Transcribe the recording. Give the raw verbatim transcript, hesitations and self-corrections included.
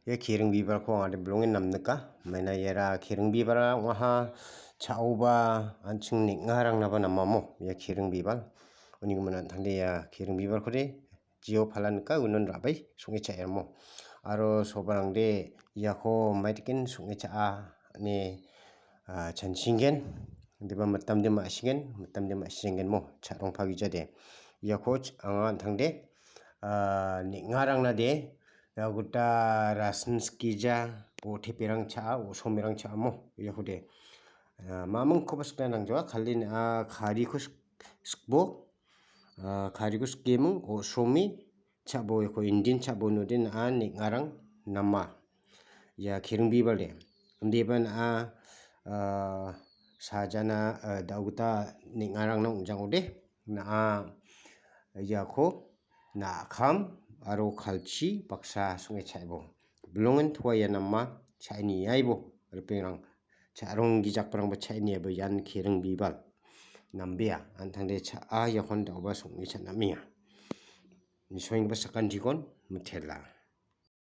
Ia kering bibalko anga de bilongen namnika. Maina iara kering bibal ong·aha, cha·oba an·ching neng·arangnaba namamo ia kering bibal. Uni gimin an·tangde ia kering bibalkode jio palanika unon ra·bai song·e cha·eramo. Aro sobarangde iako maidiken song·e cha·a ine, ah, chansingen. Deba mitamde ma·singen, mitamde ma·singen mo, cha·rongpagijade. Iako ch-, anga an·tangde, ah, neng·arangnade, ia gita rasin skija, o teperang cha·a, o somerang cha·amo, iakode. Ah, mamingkoba sikna nangjawa, kali na·a kariko sik-, sikbo, ah, kariko sikeming, o somi, cha·bo iako indin cha·bo node na·a neng·arang nama. Ia kering bibalde. Indiba na·a, ah, sajana, ah, da·o gita neng·arangna ong·jangode. Na·a iako na·kam aro kalchi baksa song·e cha·ebo. Bilongen toa ia nama cha·e niaibo ripengrang. Cha·rong gijakprangba cha·e niaibo ian kering bibal. Nambea, an·tangde cha·a iakon da·oba song·e cha·namenga. Nisoenggipa sakantikon mitela.